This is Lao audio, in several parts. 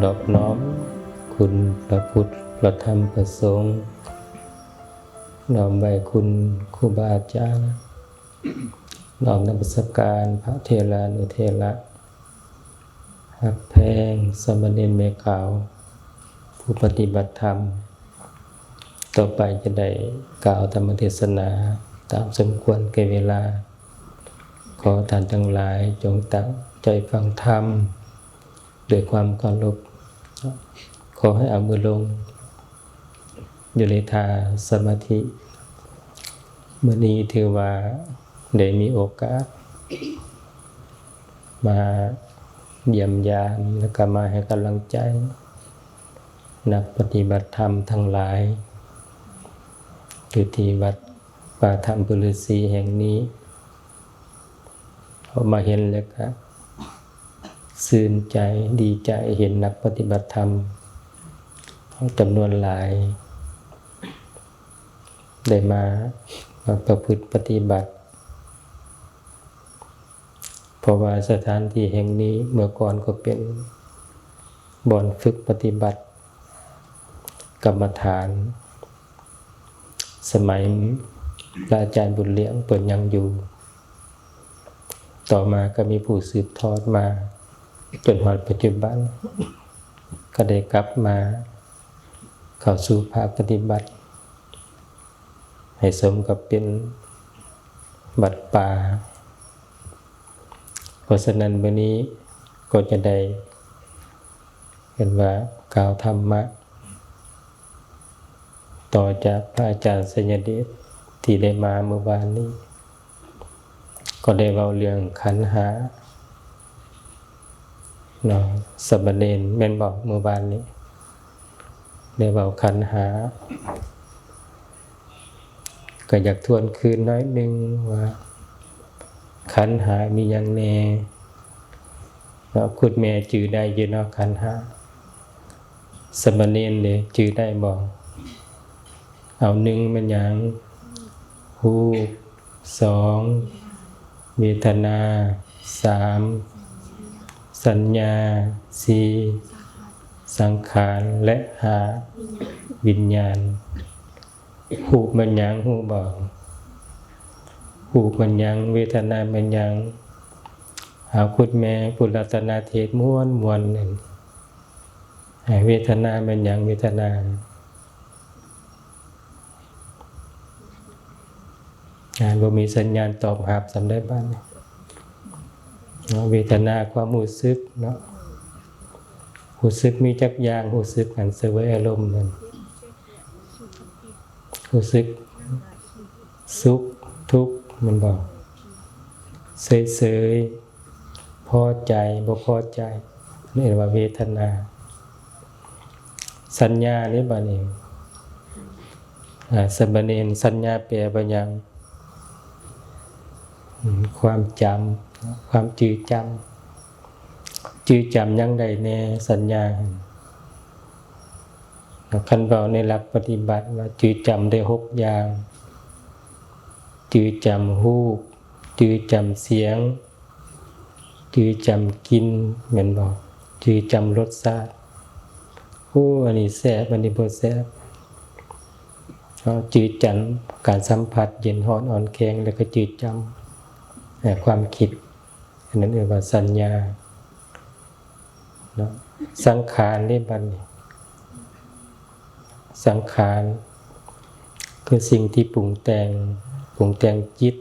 ນອບນ້ອມຄຸນພະພຸດ ພະທຳ ພະສົງ, ນ້ອມໄຫວ້ຄຸນຄູບາອາຈານ, ນ້ອມນະມັດສະການພະເຖລານຸເຖລະ, ຮັກແພງສາມະເນນແມ່ຂາວ ຜູ້ປະຕິບັດທຳ. ຕໍ່ໄປຈະໄດ້ກ່າວທຳມະເທດສະໜາຕາມສົມຄວນແກ່ເວລາ. ຂໍທ່ານທັງຫຼາຍຈົ່ງຕັ້ງໃຈຟັງທຳດ້ວຍຄວາມເຄົາລົບ. ຂໍໃຫ້ເອົາມືລົງຢູ່ໃນທ່າສະມາທິ. ມື້ນີ້ຖືວ່າໄດ້ມີໂອກາດມາຢ້ຽມຢາມ ແລະ ກໍມາໃຫ້ກຳລັງໃຈນັກປະຕິບັດທຳທັງຫຼາຍ ຢູ່ທີ່ວັດປ່າຖ້ຳປູລະສີແຫ່ງນີ້. ເຮົາມາເຫັນແລ້ວກະຊື່ນໃຈ ດີໃຈ ເຫັນນັກປະຕິບັດທຳຈຳນວນຫຼາຍ ໄດ້ມາ ມາປະພຶດປະຕິບັດ. ເພາະວ່າສະຖານທີ່ແຫ່ງນີ້ເມື່ອກ່ອນກໍເປັນບ່ອນຝຶກປະຕິບັດກຳມະຖານ ສະໄໝພະອາຈານບຸນຫຼຽງເພິ່ນຍັງຢູ່. ຕໍ່ມາກໍມີຜູ້ສືບທອດມາຈົນຮອດປັດຈຸບັນ ກໍໄດ້ກັບມາເຂົ້າສູ່ພາກປະຕິບັດ ໃຫ້ສົມກັບເປັນວັດປ່າ. ເພາະສະນັ້ນ ມື້ນີ້ກໍຈະໄດ້ເອີ້ນວ່າກ່າວທຳມະ ຕໍ່ຈາກພະອາຈານໄຊຍະເດດທີ່ໄດ້ມາມື້ວານນີ້ ກໍໄດ້ເວົ້າເລື່ອງຂັນຫ້າເນາະ. ສາມະເນນແມ່ນບໍ່ ມື້ວານນີ້ ໄດ້ເວົ້າຂັນຫ້າ ກໍຢາກທວນຄືນໜ້ອຍໜຶ່ງວ່າ ຂັນຫ້າມີຫຍັງແດ່ເນາະ. ຄຸນແມ່ຈື່ໄດ້ຢູ່ເນາະ ຂັນຫ້າ. ສາມະເນນເດ ຈື່ໄດ້ບໍ່? ເອົາ ໜຶ່ງແມ່ນຫຍັງ? ຮູບ. ສອງ ເວທະນາ. ສາມ ສັນຍາ. ສີ່ ສັງຂານ ແລະ ຫ້າ ວິນຍານ. ຮູບແມ່ນຫຍັງ ຮູ້ບໍ່? ຮູບແມ່ນຫຍັງ? ເວທະນາແມ່ນຫຍັງ? ເອົາ ຄຸນແມ່ ພຸດລັດຕະນະເທດມ່ວນໆ ນັ້ນ ເວທະນາແມ່ນຫຍັງ? ເວທະນາ ອ່າ ບໍ່ມີສັນຍານຕອບຮັບ ສ່ຳໃດບາດນີ້ເນາະ. ເວທະນາ ຄວາມຮູ້ສຶກເນາະ, ຮູ້ສຶກມີຈັກຢ່າງ? ຮູ້ສຶກອັນສະເຫວີຍອາລົມນັ້ນ ຮູ້ສຶກສຸກ ທຸກ ແມ່ນບໍ່? ເສີຍໆ ພໍໃຈ ບໍ່ພໍໃຈ ເອີ້ນວ່າເວທະນາ. ສັນຍາເດ້ບາດນີ້ ອາ ສາມະເນນ ສັນຍາແປວ່າຫຍັງ? ອືມ ຄວາມຈຳ ຄວາມຈື່ຈຳ. ຈື່ຈຳຫຍັງໄດ້ແດ່? ສັນຍາ ຄັນເວົ້າໃນຫຼັກປະຕິບັດວ່າຈື່ຈຳໄດ້ຫົກຢ່າງ ຈື່ຈຳຮູບ ຈື່ຈຳສຽງ ຈື່ຈຳກິ່ນ ແມ່ນບໍ່? ຈື່ຈຳລົດຊາດ ໂອ້ ອັນນີ້ແຊບ ອັນນີ້ບໍ່ແຊບ. ເຮົາຈື່ຈຳການສຳຜັດເຢັນຮ້ອນອ່ອນແຂງ ແລ້ວກໍຈື່ຈຳ ເອີ ຄວາມຄິດ ອັນນັ້ນເອີ້ນວ່າສັນຍາເນາະ. ສັງຂານເດ້ບາດນີ້ ສັງຂານຄືສິ່ງທີ່ປຸງແຕ່ງ ປຸງແຕ່ງຈິດ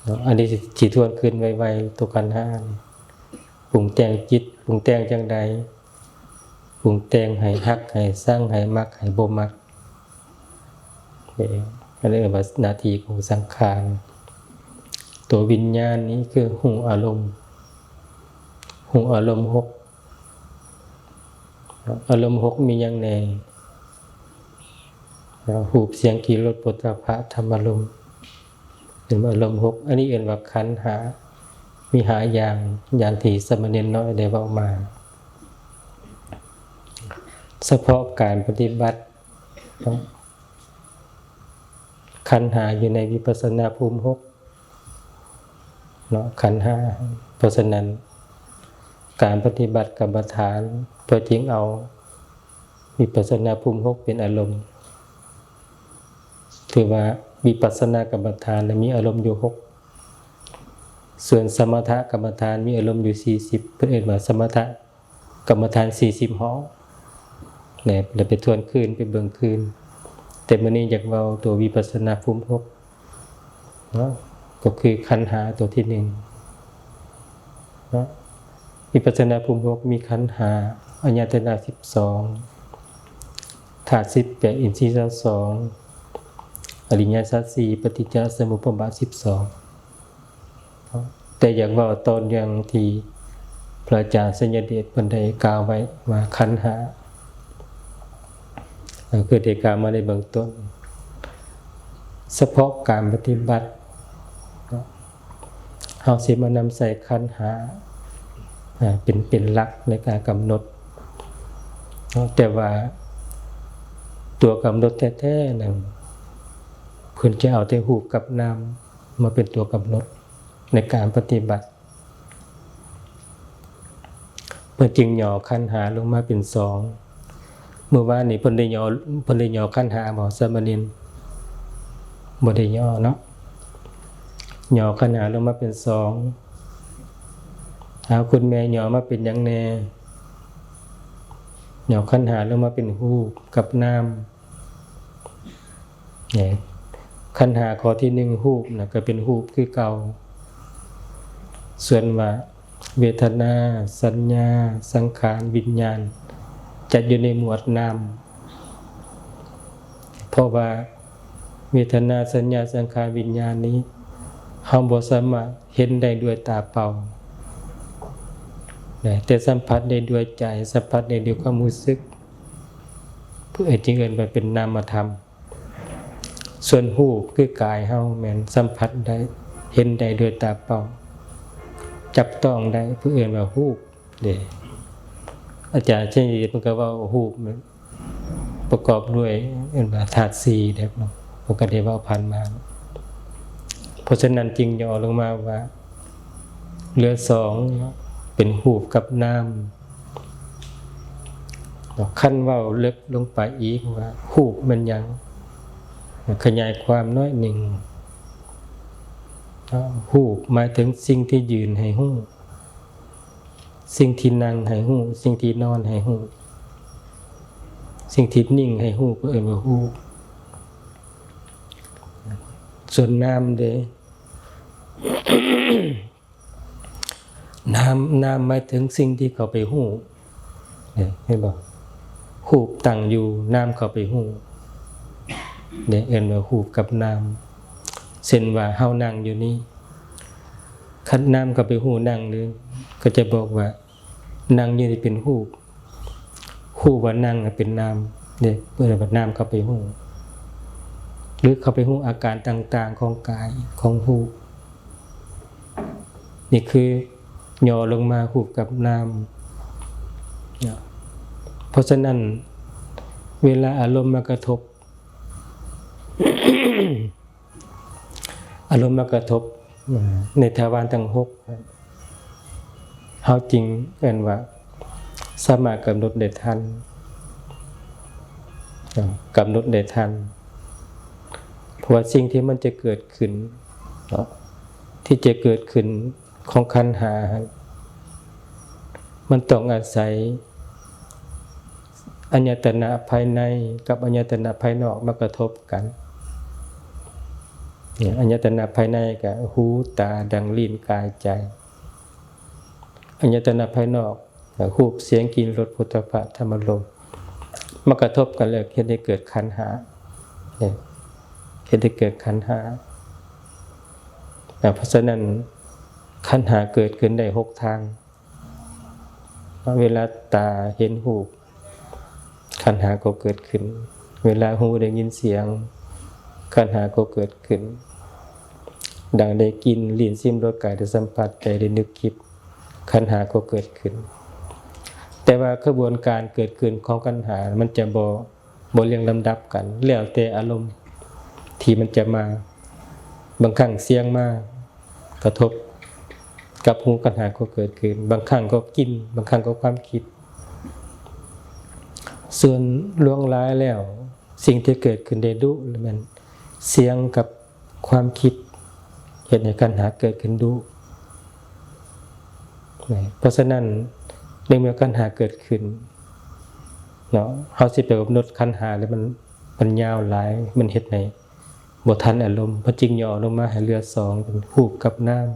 ເນາະ. ອັນນີ້ຊິທວນຄືນໄວໆ ຕົວຂັນຫ້ານີ້ ປຸງແຕ່ງຈິດ ປຸງແຕ່ງຈັ່ງໃດ? ປຸງແຕ່ງໃຫ້ຮັກ ໃຫ້ຊັງ ໃຫ້ມັກ ໃຫ້ບໍ່ມັກ. ເອີ ອັນນີ້ເອີ້ນວ່າໜ້າທີ່ຂອງສັງຂານ. ຕົວວິນຍານນີ້ຄືຮູ້ອາລົມ ຮູ້ອາລົມຫົກ ອາລົມຫົກມີຫຍັງແດ່? ຮູບ ສຽງ ກິ່ນ ລົດ ໂຜດຖະພະ ທຳມາລົມ ເປັນອາລົມຫົກ. ອັນນີ້ເອີ້ນວ່າຂັນຫ້າ ມີຫ້າຢ່າງ ຢ່າງທີ່ສາມະເນນນ້ອຍໄດ້ເວົ້າມາ. ສະເພາະການປະຕິບັດ ຂັນຫ້າຢູ່ໃນວິປັດສະນາພູມຫົກເນາະ ຂັນຫ້າ. ເພາະສະນັ້ນ ການປະຕິບັດກຳມະຖານ ເພື່ອຈຶ່ງເອົາວິປັດສະນາພູມຫົກເປັນອາລົມ. ຖືວ່າວິປັດສະນາກຳມະຖານນະມີອາລົມຢູ່ຫົກ, ສ່ວນສະມະຖະກຳມະຖານມີອາລົມຢູ່ສີ່ສິບ ເພິ່ນເອີ້ນວ່າສະມະຖະກຳມະຖານສີ່ສິບຫ້ອງ ແລະ ໄປທວນຄືນ ໄປເບິ່ງຄືນ. ແຕ່ມື້ນີ້ຢາກເວົ້າຕົວວິປັດສະນາພູມຫົກ ເນາະ ກໍຄືຂັນຫ້າຕົວທີໜຶ່ງເນາະ. ວິປັດສະນາພູມຫົກມີຂັນຫ້າ, ອາຍະຕະນະສິບສອງ, ທາດສິບແປດ, ອິນຊີຊາວສອງ, ອະລິຍະສັດສີ່, ປະຕິດຈະສະມຸບປະບາດສິບສອງ. ແຕ່ຢາກເວົ້າຕໍ່ເນື່ອງທີ່ພະອາຈານໄຊຍະເດດເພິ່ນໄດ້ກ່າວໄວ້ວ່າຂັນຫ້າ ຄືໄດ້ກ່າວມາໃນເບື້ອງຕົ້ນ, ສະເພາະການປະຕິບັດ ເຮົາຊິມານຳໃຊ້ຂັນຫ້າ ເປັນ ເປັນຫຼັກໃນການກຳນົດເນາະ. ແຕ່ວ່າຕົວກຳນົດແທ້ໆນັ້ນ ເພິ່ນຈະເອົາແຕ່ຮູບກັບນາມມາເປັນຕົວກຳນົດໃນການປະຕິບັດ. ເພິ່ນຈຶ່ງຫຍໍ້ຂັນຫ້າລົງມາເປັນສອງ. ມື້ວານນີ້ເພິ່ນໄດ້ຫຍໍ້ ເພິ່ນໄດ້ຫຍໍ້ຂັນຫ້າບໍ່ ສາມະເນນ? ບໍ່ໄດ້ຫຍໍ້ເນາະ. ຫຍໍ້ຂັນຫ້າລົງມາເປັນສອງ. ເອົາ ຄຸນແມ່ຫຍໍ້ມາເປັນຫຍັງແດ່? ຫຍໍ້ຂັນຫ້າລົງມາເປັນຮູບກັບນາມ. ແມ່ນ ຂັນຫ້າຂໍ້ທີໜຶ່ງ ຮູບນະ ກໍເປັນຮູບຄືເກົ່າ, ສ່ວນວ່າເວທະນາ, ສັນຍາ, ສັງຂານ, ວິນຍານ ຈັດຢູ່ໃນໝວດນາມ. ເພາະວ່າເວທະນາ, ສັນຍາ, ສັງຂານ, ວິນຍານນີ້ ເຮົາບໍ່ສາມາດເຫັນໄດ້ດ້ວຍຕາເປົ່ານະ, ແຕ່ສຳຜັດໄດ້ດ້ວຍໃຈ, ສຳຜັດໄດ້ດ້ວຍຄວາມຮູ້ສຶກ, ເພິ່ນຈຶ່ງເອີ້ນວ່າເປັນນາມະທຳ. ສ່ວນຮູບຄືກາຍເຮົາແມ່ນສຳຜັດໄດ້, ເຫັນໄດ້ດ້ວຍຕາເປົ່າ, ຈັບຕ້ອງໄດ້, ເພິ່ນເອີ້ນວ່າຮູບເດ້. ອາຈານໄຊຍະເດດເພິ່ນກໍເວົ້າຮູບປະກອບດ້ວຍ ເອີ້ນວ່າທາດສີ່ເດ້ເນາະ, ເພິ່ນກໍໄດ້ເວົ້າຜ່ານມາ. ເພາະສະນັ້ນຈຶ່ງຫຍໍ້ລົງມາວ່າເຫຼືອສອງເນາະ, ເປັນຮູບກັບນາມ. ຄັນເວົ້າເລິກລົງໄປອີກວ່າຮູບແມ່ນຫຍັງ, ຂະຫຍາຍຄວາມໜ້ອຍໜຶ່ງ, ຮູບໝາຍເຖິງສິ່ງທີ່ຢືນໃຫ້ຮູ້, ສິ່ງທີ່ນັ່ງໃຫ້ຮູ້, ສິ່ງທີ່ນອນໃຫ້ຮູ້, ສິ່ງທີ່ນິ່ງໃຫ້ຮູ້ ເພິ່ນເອີ້ນວ່າຮູບ. ສ່ວນນາມເດ? ນາມ, ນາມໝາຍເຖິງສິ່ງທີ່ເຂົ້າໄປຮູ້. ເຫັນບໍ່? ຮູບຕັ້ງຢູ່, ນາມເຂົ້າໄປຮູ້. ເອີ້ນວ່າຮູບກັບນາມ. ເຊັ່ນວ່າເຮົານັ່ງຢູ່ນີ້, ຄັນນາມເຂົ້າໄປຮູ້ນັ່ງນີ້, ກໍຈະບອກວ່ານັ່ງຢູ່ນີ້ເປັນຮູບ. ຮູ້ວ່ານັ່ງເປັນນາມເດ້, ເອີ້ນວ່ານາມເຂົ້າໄປຮູ້ ຫຼືເຂົ້າໄປຮູ້ອາການຕ່າງໆຂອງກາຍ, ຂອງຮູບ. ນີ້ຄືຫຍໍ້ລົງມາຮູບກັບນາມ. ເພາະສະນັ້ນ ເວລາອາລົມມາກະທົບ, ອາລົມມາກະທົບໃນທະວານທັງຫົກ, ເຮົາຈຶ່ງເອີ້ນວ່າສາມາດກຳນົດໄດ້ທັນ, ກຳນົດໄດ້ທັນ. ເພາະວ່າສິ່ງທີ່ມັນຈະເກີດຂຶ້ນເນາະ, ທີ່ຈະເກີດຂຶ້ນຂອງຂັນຫ້າຫັ້ນ, ມັນຕ້ອງອາໄສ ອາຍະຕະນະພາຍໃນກັບອາຍະຕະນະພາຍນອກມາກະທົບກັນ. ອາຍະຕະນະພາຍໃນກະຫູ, ຕາ, ດັງ, ລີ້ນ, ກາຍ, ໃຈ. ອາຍະຕະນະພາຍນອກກະຮູບ, ສຽງ, ກິ່ນ, ລົດ, ໂຜດຖະພະ, ທຳມາລົມ ມາກະທົບກັນແລ້ວເຮັດໃຫ້ເກີດຂັນຫ້າ, ເຮັດໃຫ້ເກີດຂັນຫ້າ. ເພາະສະນັ້ນ ຂັນຫ້າເກີດຂຶ້ນໄດ້ຫົກທາງ. ເວລາຕາເຫັນຮູບ, ຂັນຫ້າກໍເກີດຂຶ້ນ. ເວລາຫູໄດ້ຍິນສຽງ, ຂັນຫ້າກໍເກີດຂຶ້ນ. ດັງໄດ້ກິ່ນ, ລີ້ນຊິມລົດ, ກາຍໄດ້ສຳຜັດ, ໃຈໄດ້ນຶກຄິດ, ຂັນຫ້າກໍເກີດຂຶ້ນ. ແຕ່ວ່າຂະບວນການເກີດຂຶ້ນຂອງຂັນຫ້າມັນຈະບໍ່ ບໍ່ລຽງລຳດັບກັນ, ແລ້ວແຕ່ອາລົມທີ່ມັນຈະມາ. ບາງຄັ້ງສຽງມາກະທົບ, ກັບຮູ້ຄັນຫາກໍເກີດຂຶ້ນ, ບາງຄັ້ງກໍກິ່ນ, ບາງຄັ້ງກໍຄວາມຄິດ. ສ່ວນລວງຫຼາຍແລ້ວ, ສິ່ງທີ່ເກີດຂຶ້ນໄດ້ດຸແມ່ນສຽງກັບຄວາມຄິດ ເຮັດໃຫ້ຄັນຫາເກີດຂຶ້ນດຸ. ເພາະສະນັ້ນ, ໃນເມື່ອຄັນຫາເກີດຂຶ້ນເນາະ, ເຮົາຊິໄປກຳນົດຄັນຫາແລ້ວມັນ, ມັນຍາວຫຼາຍ, ມັນເຮັດໃຫ້ບໍ່ທັນອາລົມ, ເພິ່ນຈຶ່ງຫຍໍ້ລົງມາໃຫ້ເຫຼືອສອງ ເປັນຮູບກັບນາມ.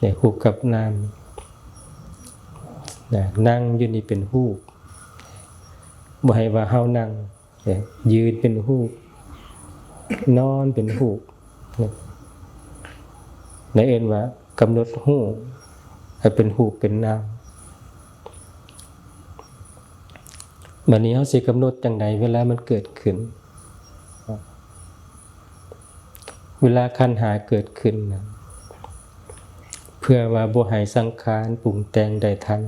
ນີ້ ຮູບກັບນາມນະ, ນັ່ງຢູ່ນີ້ເປັນຮູບ, ບໍ່ໃຫ້ວ່າເຮົານັ່ງ, ເອີ ຢືນເປັນຮູບ, ນອນເປັນຮູບ, ນີ້ ເອີ້ນວ່າກຳນົດຮູ້ໃຫ້ເປັນຮູບເປັນນາມ. ບາດນີ້ເຮົາຊິກຳນົດຈັ່ງໃດເວລາມັນເກີດຂຶ້ນ? ເວລາຄັນຫາເກີດຂຶ້ນນະ, ເພື່ອວ່າບໍ່ໃຫ້ສັງຂານປຸງແຕ່ງໄດ້ທັນ.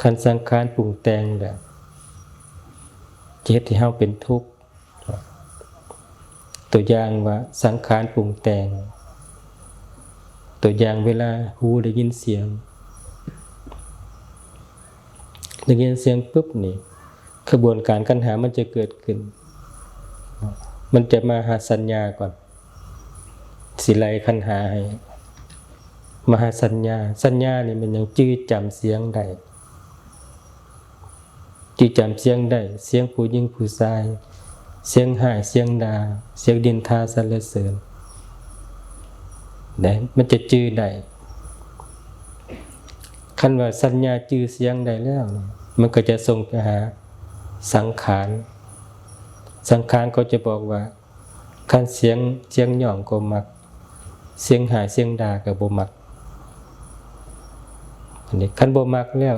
ຄັນສັງຂານປຸງແຕ່ງແລ້ວ ຈະເຮັດໃຫ້ເຮົາເປັນທຸກ. ຕົວຢ່າງວ່າສັງຂານປຸງແຕ່ງ, ຕົວຢ່າງເວລາຫູໄດ້ຍິນສຽງ, ໄດ້ຍິນສຽງປຶບນີ້ ຂະບວນການຄັນຫາມັນຈະເກີດຂຶ້ນ, ມັນຈະມາຫາສັນຍາກ່ອນ, ຊິໄລ່ຄັນຫາໃຫ້ມາຫາສັນຍາ. ສັນຍານີ້ແມ່ນຫຍັງ? ຈື່ຈຳສຽງໄດ້. ຈື່ຈຳສຽງໄດ້, ສຽງຜູ້ຍິງຜູ້ຊາຍ, ສຽງຮ້າຍສຽງດ່າ, ສຽງນິນທາສັນລະເສີນ ໄດ້, ມັນຈະຈື່ໄດ້. ຄັນວ່າສັນຍາຈື່ສຽງໄດ້ແລ້ວ, ມັນກໍຈະສົ່ງໄປຫາສັງຂານ, ສັງຂານກໍຈະບອກວ່າ ຄັນສຽງ, ສຽງຍ້ອງກໍມັກ, ສຽງຮ້າຍສຽງດ່າກໍບໍ່ມັກ. ອັນນີ້ຄັນບໍ່ມັກແລ້ວ,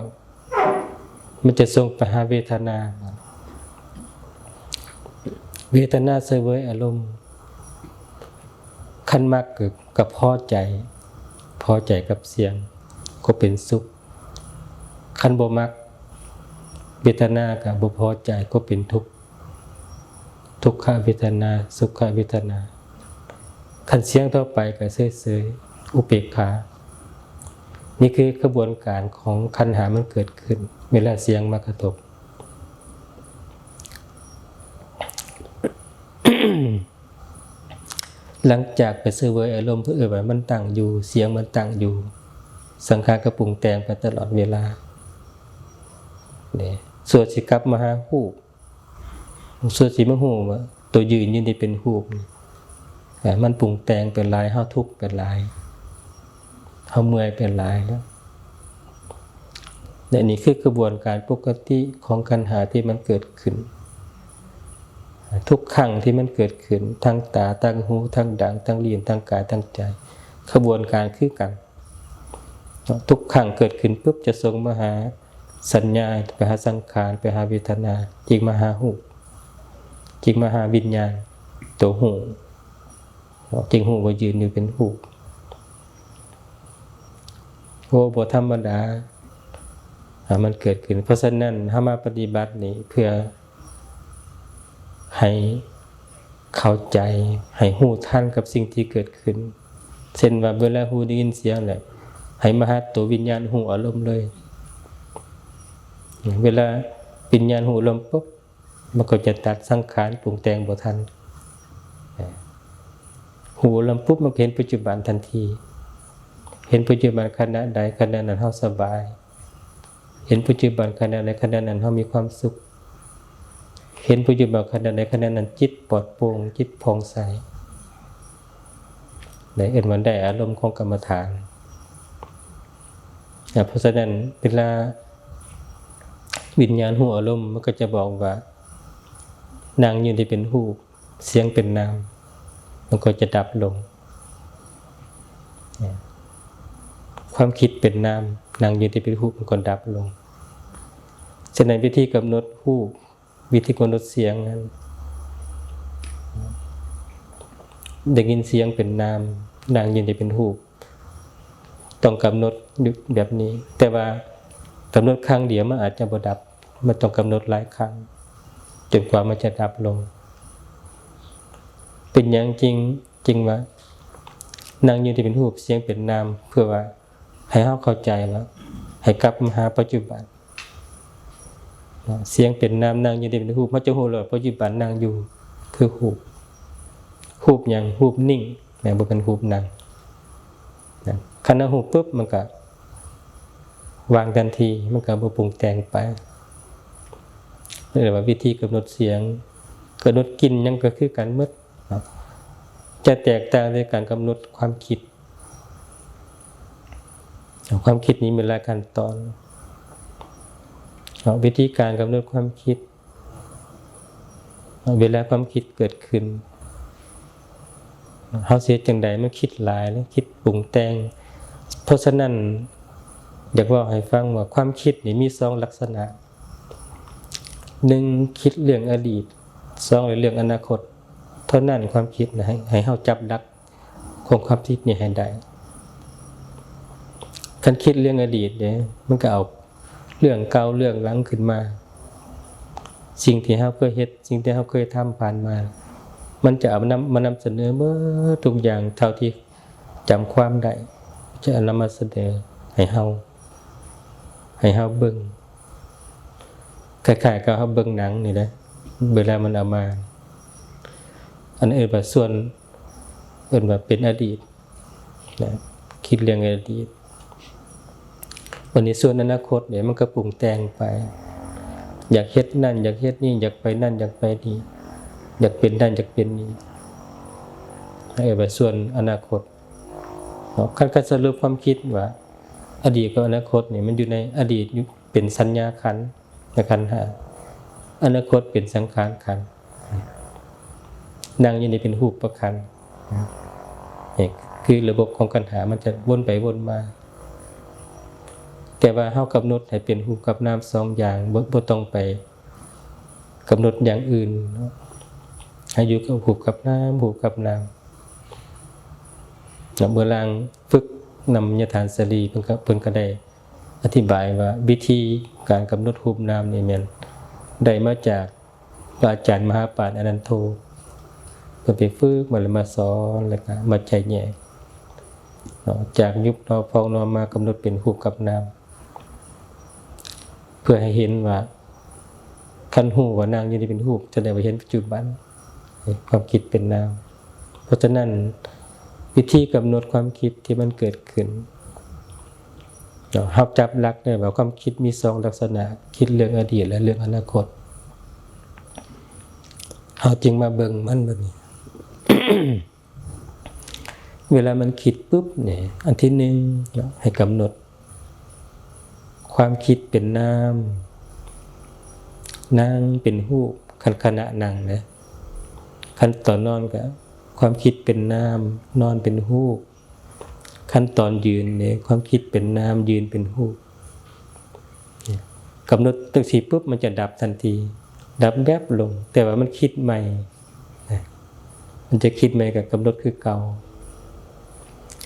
ມັນຈະສົ່ງໄປຫາເວທະນາ. ເວທະນາສະເຫວີຍອາລົມ, ຄັນມັກກໍ, ກໍພໍໃຈ, ພໍໃຈກັບສຽງ, ກໍເປັນສຸກ. ຄັນບໍ່ມັກ, ເວທະນາກໍບໍ່ພໍໃຈ, ກໍເປັນທຸກ. ທຸກຂະເວທະນາ, ສຸຂະເວທະນາ. ຄັນສຽງທົ່ວໄປກໍເສີຍໆ, ອຸເບກຂາ. ນີ້ຄືຂະບວນການຂອງຄັນຫາມັນເກີດຂຶ້ນ ເວລາສຽງມາກະທົບ. ຫຼັງຈາກໄປສະເຫວີຍອາລົມ, ເພິ່ນເອີ້ນວ່າມັນຕັ້ງຢູ່, ສຽງມັນຕັ້ງຢູ່, ສັງຂານກໍປຸງແຕ່ງໄປຕະຫຼອດເວລາເດ້. ສ່ວນຊິກັບມາຫາຮູບ, ສ່ວນຊິມາຮູ້ວ່າໂຕຢືນຢູ່ນີ້ເປັນຮູບ, ເອີ ມັນປຸງແຕ່ງໄປຫຼາຍ, ເຮົາທຸກໄປຫຼາຍ, ເຮົາເມື່ອຍໄປຫຼາຍແລ້ວ. ແລະ ນີ້ຄືຂະບວນການປົກກະຕິຂອງຄັນຫາທີ່ມັນເກີດຂຶ້ນ. ທຸກຄັ້ງທີ່ມັນເກີດຂຶ້ນ, ທັງຕາ, ທັງຫູ, ທັງດັງ, ທັງລີ້ນ, ທັງກາຍ, ທັງໃຈ, ຂະບວນການຄືກັນ. ທຸກຄັ້ງເກີດຂຶ້ນປຶບ ຈະສົ່ງມາຫາສັນຍາ, ໄປຫາສັງຂານ, ໄປຫາເວທະນາ, ຈຶ່ງມາຫາຮູບ, ຈຶ່ງມາຫາວິນຍານ, ໂຕຮູ້, ຈຶ່ງຮູ້ວ່າຢືນຢູ່ເປັນຮູບ. ໂອ້ ບໍ່ທຳມະດາ, ອາ, ມັນເກີດຂຶ້ນ. ເພາະສະນັ້ນ ເຮົາມາປະຕິບັດນີ້ເພື່ອໃຫ້ເຂົ້າໃຈ, ໃຫ້ຮູ້ທັນກັບສິ່ງທີ່ເກີດຂຶ້ນ. ເຊັ່ນວ່າ ເວລາຫູໄດ້ຍິນສຽງແລ້ວ ໃຫ້ມາຫາໂຕວິນຍານຮູ້ອາລົມເລີຍ. ເວລາວິນຍານຮູ້ອາລົມປຸບ, ມັນກໍຈະຕັດສັງຂານປຸງແຕ່ງບໍ່ທັນ. ຫູລຳປຸບ ມັນກໍເຫັນປັດຈຸບັນທັນທີ. ເຫັນປັດຈຸບັນຂະນະໃດຂະນະນັ້ນເຮົາສະບາຍ. ເຫັນປັດຈຸບັນຂະນະໃດຂະນະນັ້ນເຮົາມີຄວາມສຸກ. ເຫັນປັດຈຸບັນຂະນະໃດຂະນະນັ້ນຈິດປອດໂປ່ງ, ຈິດຜ່ອງໃສ. ໄດ້ເອີ້ນວ່າໄດ້ອາລົມຂອງກຳມະຖານ. ອາ, ເພາະສະນັ້ນ ເວລາວິນຍານຮູ້ອາລົມ ມັນກໍຈະບອກວ່າ ນັ່ງຢູ່ທີ່ເປັນຮູບ, ສຽງເປັນນາມ, ມັນກໍຈະດັບລົງ. ຄວາມຄິດເປັນນາມ, ນັ່ງຢູ່ທີ່ເປັນຮູບ, ມັນກໍດັບລົງ. ສະນັ້ນ ວິທີກຳນົດຮູບ, ວິທີກຳນົດສຽງນັ້ນ ໄດ້ຍິນສຽງເປັນນາມ, ນັ່ງຢູ່ທີ່ເປັນຮູບ, ຕ້ອງກຳນົດຢູ່ແບບນີ້. ແຕ່ວ່າກຳນົດຄັ້ງດຽວມັນອາດຈະບໍ່ດັບ, ມັນຕ້ອງກຳນົດຫຼາຍຄັ້ງ ຈົນກວ່າມັນຈະດັບລົງ. ເປັນຫຍັງຈຶ່ງ, ຈຶ່ງວ່າ ນັ່ງຢູ່ທີ່ເປັນຮູບ ສຽງເປັນນາມ ເພື່ອວ່າໃຫ້ເຮົາເຂົ້າໃຈວ່າໃຫ້ກັບມາຫາປັດຈຸບັນ. ສຽງເປັນນາມ ນັ່ງຢູ່ທີ່ເປັນຮູບ ເຮົາຈະຮູ້ແລ້ວວ່າປັດຈຸບັນນັ່ງຢູ່ຄືຮູບ. ຮູບຫຍັງ? ຮູບນິ່ງ ແມ່ນບໍ່? ເປັນຮູບນັ່ງ. ຄັນເຮົາຮູ້ປຶບ ມັນກະວາງທັນທີ ມັນກະບໍ່ປຸງແຕ່ງໄປ. ເອີ້ນວ່າວິທີກຳນົດສຽງ ກຳນົດກິ່ນຫຍັງກະຄືກັນໝົດ. ຈະແຕກຕ່າງແຕ່ການກຳນົດຄວາມຄິດ. ຄວາມຄິດນີ້ມີຫຼາຍຂັ້ນຕອນ. ເນາະ ວິທີການກຳນົດຄວາມຄິດ ເວລາຄວາມຄິດເກີດຂຶ້ນ ເຮົາຊິເຮັດຈັ່ງໃດ? ມັນຄິດຫຼາຍ ແລະ ຄິດປຸງແຕ່ງ. ເພາະສະນັ້ນ ຢາກເວົ້າໃຫ້ຟັງວ່າຄວາມຄິດນີ້ມີສອງລັກສະນະ. ໜຶ່ງ ຄິດເລື່ອງອະດີດ, ສອງ ເລື່ອງອະນາຄົດ. ເທົ່ານັ້ນ ຄວາມຄິດນະ ໃຫ້ ໃຫ້ເຮົາຈັບຫຼັກຂອງຄວາມຄິດນີ້ໃຫ້ໄດ້. ຄັນຄິດເລື່ອງອະດີດເດ້ ມັນກໍເອົາເລື່ອງເກົ່າເລື່ອງຫຼັງຂຶ້ນມາ, ສິ່ງທີ່ເຮົາເຄີຍເຮັດ ສິ່ງທີ່ເຮົາເຄີຍທຳຜ່ານມາ, ມັນຈະເອົານຳ ມານຳສະເໜີເບິດທຸກຢ່າງເທົ່າທີ່ ຈຳຄວາມໄດ້ ຈະນຳມາສະເໜີໃຫ້ເຮົາ ໃຫ້ເຮົາເບິ່ງ ຄ້າຍໆກັບເຮົາເບິ່ງໜັງນີ້ແຫຼະ ເວລາມັນເອົາມາ. ອັນເອີ້ນວ່າສ່ວນ ເອີ້ນວ່າເປັນອະດີດນະ ຄິດເລື່ອງອະດີດ. ບັດນີ້ສ່ວນອະນາຄົດນີ້ ມັນກໍປຸງແຕ່ງໄປ ຢາກເຮັດນັ້ນ ຢາກເຮັດນີ້ ຢາກໄປນັ້ນ ຢາກໄປນີ້ ຢາກເປັນນັ້ນ ຢາກເປັນນີ້ ເອີ້ນວ່າສ່ວນອະນາຄົດເນາະ. ຄັນ ຄັນສະຫຼຸບຄວາມຄິດວ່າອະດີດກັບອະນາຄົດນີ້ ມັນຢູ່ໃນອະດີດຢູ່ເປັນສັນຍາຂັນ ໃນຂັນຫ້າ, ອະນາຄົດເປັນສັງຂານຂັນ, ນັ່ງຢູ່ນີ້ເປັນຮູບປະຂັນ. ນີ້ຄືລະບົບຂອງຂັນຫ້າ ມັນຈະວົນໄປວົນມາ. ແຕ່ວ່າເຮົາກຳນົດໃຫ້ເປັນຮູບກັບນາມສອງຢ່າງ, ບໍ່ ບໍ່ຕ້ອງໄປກຳນົດຢ່າງອື່ນເນາະ, ໃຫ້ຢູ່ກັບຮູບກັບນາມ, ຮູບກັບນາມ. ເນາະ ເມື່ອລາງຝຶກນຳຍາທ່ານສາລີ ເພິ່ນກໍ ເພິ່ນກໍໄດ້ອະທິບາຍວ່າ ວິທີການກຳນົດຮູບນາມນີ້ແມ່ນໄດ້ມາຈາກ ພະອາຈານມະຫາປານອະນັນໂທ ເພິ່ນໄປຝຶກມາ ແລ້ວມາສອນ ແລ້ວກໍມາແຈກແຍກເນາະ ຈາກຍຸບເນາະ ພອງເນາະ ມາກຳນົດເປັນຮູບກັບນາມ ເພື່ອໃຫ້ເຫັນວ່າ ຄັນຮູ້ວ່ານັ່ງຢູ່ນີ້ເປັນຮູບ ສະແດງວ່າເຫັນປັດຈຸບັນ ຄວາມຄິດເປັນນາມ. ເພາະສະນັ້ນ ວິທີກຳນົດຄວາມຄິດທີ່ມັນເກີດຂຶ້ນ ເນາະ ເຮົາຈັບຫຼັກໄດ້ວ່າຄວາມຄິດມີສອງລັກສະນະ, ຄິດເລື່ອງອະດີດ ແລະ ເລື່ອງອະນາຄົດ. ເຮົາຈຶ່ງມາເບິ່ງມັນແບບນີ້. ເວລາມັນຄິດປຶບນີ້ ອັນທີໜຶ່ງເນາະ ໃຫ້ກຳນົດຄວາມຄິດເປັນນາມ, ນັ່ງເປັນຮູບ, ຂະ ຂະນະນັ່ງເດ້. ຄັນຕອນນອນກໍຄວາມຄິດເປັນນາມ, ນອນເປັນຮູບ. ຄັນຕອນຢືນເດ້ ຄວາມຄິດເປັນນາມ, ຢືນເປັນຮູບ. ກຳນົດຈັ່ງຊີ້ປຶບ ມັນຈະດັບທັນທີ, ດັບແວບລົງ, ແຕ່ວ່າມັນຄິດໃໝ່, ມັນຈະຄິດໃໝ່ກໍກຳນົດຄືເກົ່າ.